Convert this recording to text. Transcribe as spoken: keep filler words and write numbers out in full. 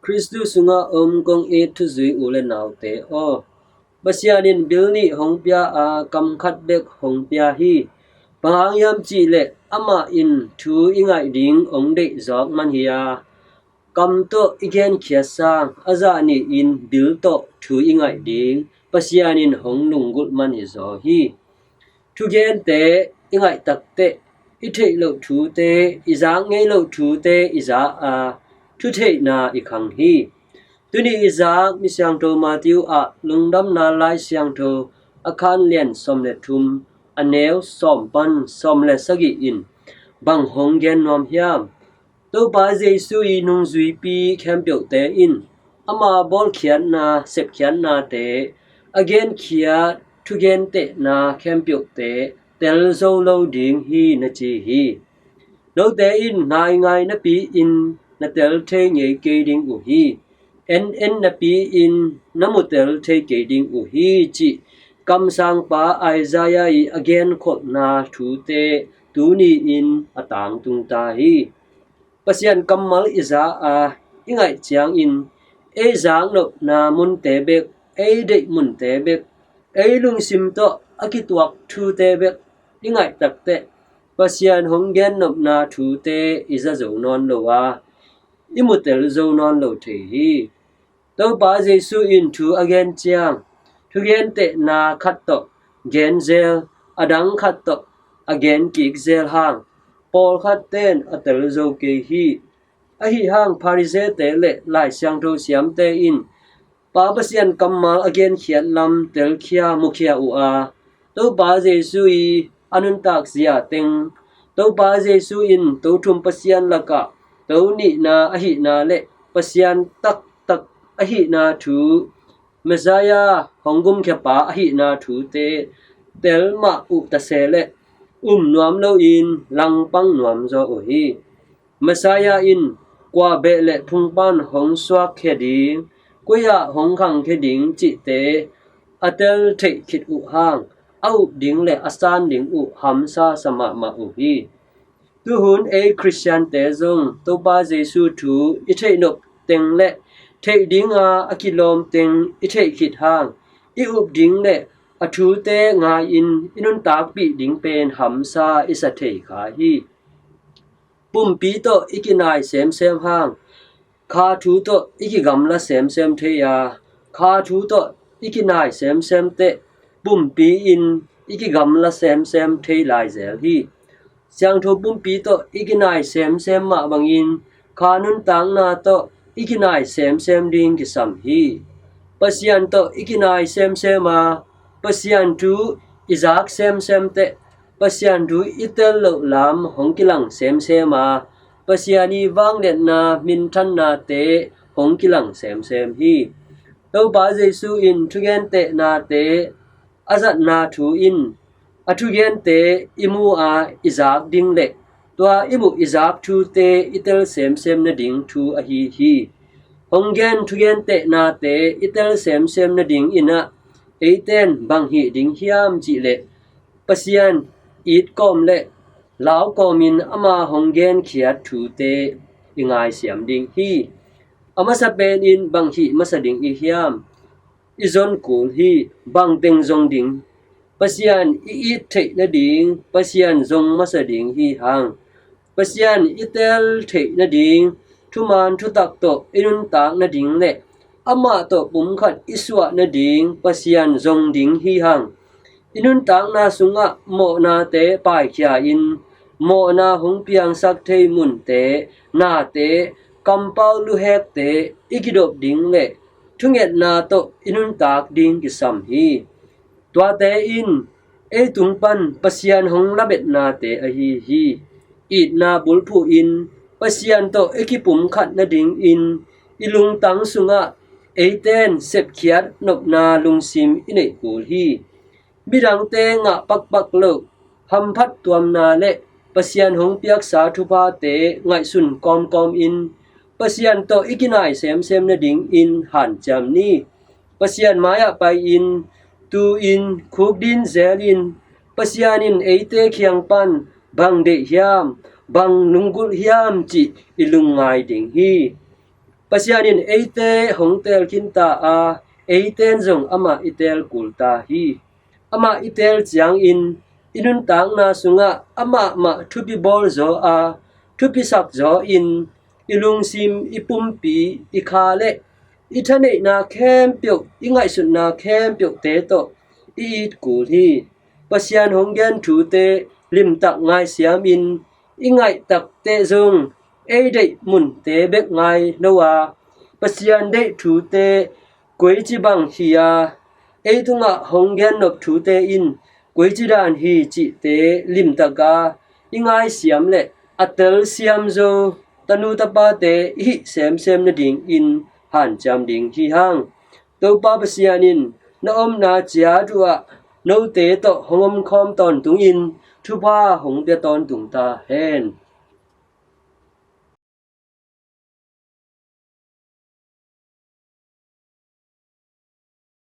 Khristu sungah om kong it thuzui u le naute aw, Pasian in bil nih hong pia a, kam khat bek hong pia hi. Bang hang hiam cih leh amah in thu i ngaih ding hong deih zawk man hi a, kam tawh i genkhia sang a zah nih in bil tawh thu i ngaih ding Pasian in hong lunggulh man hi zaw hi. Thugente i ngaih takteh i theih loh thute, i zak ngei loh thute i za a, thutheihna i khang hi. Tuni i zak Misiangtho Matthew ah Lungdamna Lai Siangtho a khan lian sawm le thum, a neu sawm pan sawm le sagih in bang hong gen nuam hiam? Topa Jesu i nungzuipi khempeuhte in ama bawlkhiatna, sepkhiatnate a genkhiat thugentehna khempeuhte tel zo lo ding hi, na ci hi. Note in naingai napi-in na tel thei ngei kei ding uh hi. En en napi-in na mu tel thei kei ding uh hi, cih kamsangpa Isaiah i a genkholhna thute tuni-in a tangtung ta hi. Pasian kammal i za a, i ngaih ciangin ei zaknopna munte bek, ei deih munte bek, ei lungsim tawh a kituak thute bek i ngaih takteh Pasian hong gennopna thute i za zo nawn lo a, i mu tel zo nawn lo thei hi. Topa Jesu in thu a gen ciang, thugentehna khat tawh gen zel, a dang khat tawh a gen kik zel hang, pawlkhat ten a tel zo kei hi. Ahi hang Pharisee-te le Lai Siangtho siamte in Pa Pasian kammal a genkhiat lam telkhia mukhia uh a, Topa Jesu i a nuntak zia teng, Topa Jesu in to thum Pasian lakah to nihna ahihna le Pasian taktak ahihna thu, Messiah hong gumkhiapa ahihna thute tel mah uh ta se leh um nuam loin langpang nuam zaw uh hi. Messiah in kua beh le phungpan hong suakkhia ding, koi-ah hong khangkhia ding cihte a tel theih khit uh hang, a up ding le a san ding uh hamsa sa mahmah uh hi. Tuhun ei Khristiante zong Topa Jesu thu i theihnop teng le theih dinga a kilawm teng i theih khit hang, i up ding le a thute ngai-in i nuntakpih ding pen hamsa i sa thei kha hi. Pumpi tawh i kinai semsem hang, kha thu tawh i kigamla semsem thei a, kha thu tawh i kinai semsem teh pumpi in i kigamla semsem thei lai zel hi. Siangtho pumpi tawh i kinai semsem mah bangin kha nuntakna tawh i kinai semsem ding kisam hi. Pasian tawh i kinai semsem a, Pasian thu i zak semsem teh Pasian thu i tel loh lam hong kilang semsem a, Pasian i vangliatna minthannate hong kilang semsem hi. Topa Jesu in thugentehnate a zatna thu in a thugente i mu a i zak ding le tua i muh i zak thute i tel semsem nading thu ahi hi. Hong gen thugentehnate i tel semsem nading in ah eiten bang hih ding hiam cih leh Pasian it kawm le lau kawmin ama hong genkhiat thute i ngaisiam ding hi. A masa penin bang hih masa ding i hiam? I zon kul hi. Bang teng zong ding? Pasian i it theih nading, Pasian zong masa ding hi hang. Pasian i tel theih nading thuman thutak tawh i nuntak nading le amah tawh pumkhat i suah nading Pasian zong ding hi hang. I nuntakna sungah mawhnate paikhia in mawhna hong piangsak thei munte, nate, kampau luhekte i kidop ding le thungetna tawh i nuntak ding kisam hi. Tuate in ei tung pan Pasian hong labetnate ahi hi. Itna bulphuh in Pasian tawh i kipumkhat nadingin i lungtang sungah eiten sepkhiat nopna lungsim i neih kul hi. Midangte ngah pakpak lo hamphat tuamna le Pasian hong piaksa thuphate ngaihsun kawmkawm in Pasian tawh i kinai semsem nadingin hanciam ni. Pasian mai-ah pai-in tu-in khukdin zelin Pasian in eite khiang pan bang deih hiam, bang lunggulh hiam cih i lungngai ding hi. Pasian in eite hong teel khin ta a, eiten zong amah i teel kul ta hi. Amah i teel ciangin i nuntakna sungah amah mah thupi bawl zaw a, thupi sak zaw in i lungsim, i pumpi, i kha le i thaneihna khempeuh, i ngaihsutna khempeuhte tawh i it kul hi. Pasian hong gen thute limtak ngaisiam in i ngaih takteh zong ei deih munte bek ngai lo a, Pasian deih thute koici bang hi a, ei tungah hong gen nop thute in koici dan hi cihte limtak a i ngaisiam le a telsiam zo tanu tapate i hih semsem nadingin hanciam ding hi hang. Topa Pasian in na omna ciat uh ah note tawh hong omkhawm tawntungin thupha hong pia tawntung ta hen.